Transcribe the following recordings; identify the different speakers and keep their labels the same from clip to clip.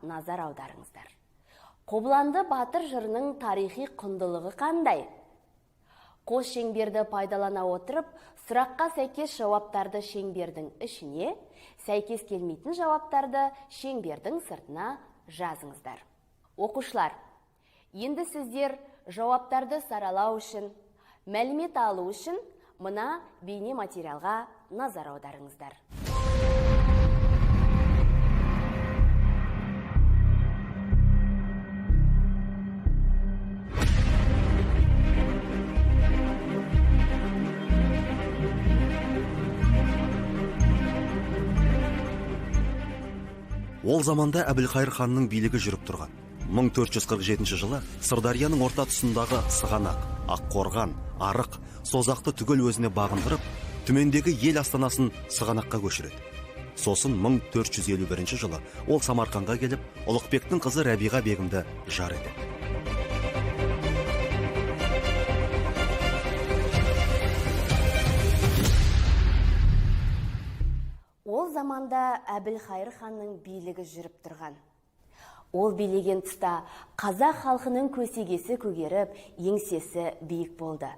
Speaker 1: назар аударыңыздар. Қобыланды батыр жырының тарихи құндылығы қандай? Қос шеңберді пайдалана отырып, сұраққа сәйкес жауаптарды шеңбердің ішіне, сәйкес келмейтін жауаптарды шеңбердің сыртына жазыңыздар. Оқушылар, енді сіздер жауаптарды саралау үшін, мәлімет алу үшін мына бейне материалға назар аударыңыздар.
Speaker 2: Ол заманда Әбілқайыр ханның билігі жүріп тұрған. 1447 жылы Сырдарияның орта тұсындағы Сығанақ, Аққорған, Арық, Созақты түгел өзіне бағындырып, Түмендегі ел астанасын Сығанаққа көшіреді. Сосын 1451 жылы ол Самарқанға келіп, Ұлықбектің қызы Рәбиға бегімді жар етеді.
Speaker 1: Ол заманда Әбілқайыр ханның билігі жүріп тұрған. Ол билеген тұста қазақ халқының көсегесі көгеріп, еңсесі биік болды.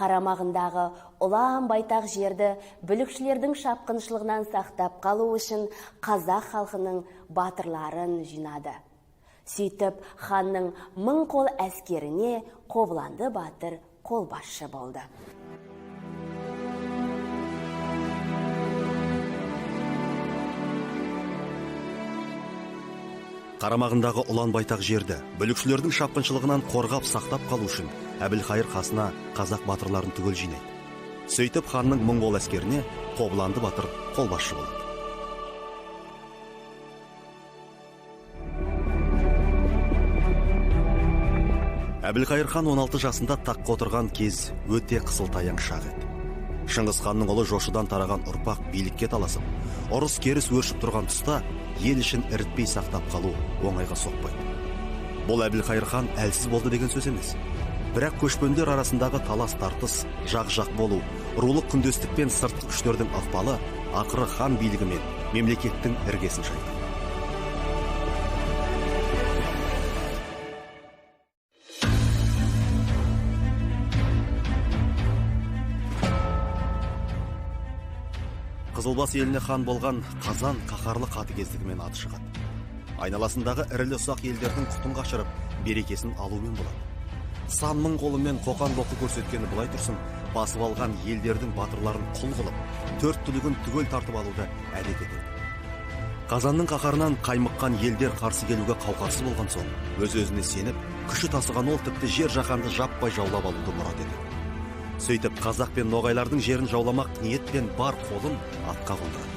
Speaker 1: Қарамағындағы ұлан байтақ жерді бүлікшілердің шапқыншылығынан сақтап қалу үшін қазақ халқының батырларын жинады. Сөйтіп, ханның мың қол әскеріне Қобыланды батыр қолбасшы болды.
Speaker 2: Қарамағындағы ұлан байтақ жерді бүлікшілердің шапқыншылығынан қорғап сақтап қалу үшін Әбілқайыр қасына қазақ батырларын түгел жинайды. Сөйтіп ханның мың қол әскеріне Қобыланды батыр қолбасшы болады. Әбілқайыр хан 16 жасында таққа отырған кез өте қысылтаяң шақ еді. Шыңғыс ханның ұлы Жошыдан тараған ұрпақ билікке таласып, ұрыс-керіс өршіп тұрған тұста ел ішін ірітпей сақтап қалу оңайға соқпайды. Бұл Әбілқайыр хан әлсіз болды деген сөз емес. Бірақ көшпенділер арасындағы талас-тартыс, жақ-жақ болу, рулық күндестік пен сыртқы күштердің ықпалы ақыры хан билігі мен мемлекеттің іргесін шайқады. Қызылбас еліне хан болған Қазан қаһарлы қатыгездігімен аты шығады. Айналасындағы ірілі ұсақ елдердің құтын қашырып, берекесін алумен болады. Сан мың қолымен қоқан боқы көрсеткені былай тұрсын, басып алған елдердің батырларын құл қылып, төрт түлігін түгел тартып алуды әдет етеді. Қазанның қаһарынан қаймыққан елдер қарсы келуге қауқарсыз болған соң, өз-өзіне сеніп, күші тасыған ол тіпті жер жаһанды жаппай жаулап алуды мұрат етеді. Сөйтіп, қазақ пен ноғайлардың жерін жауламақ ниетпен бар қолын атқа қондырады.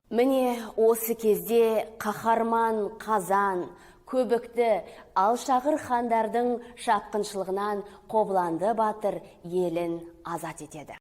Speaker 1: Міне осы кезде қаһарман Қазан, Көбікті, Алшағыр хандардың шапқыншылығынан Қобыланды батыр елін азат етеді.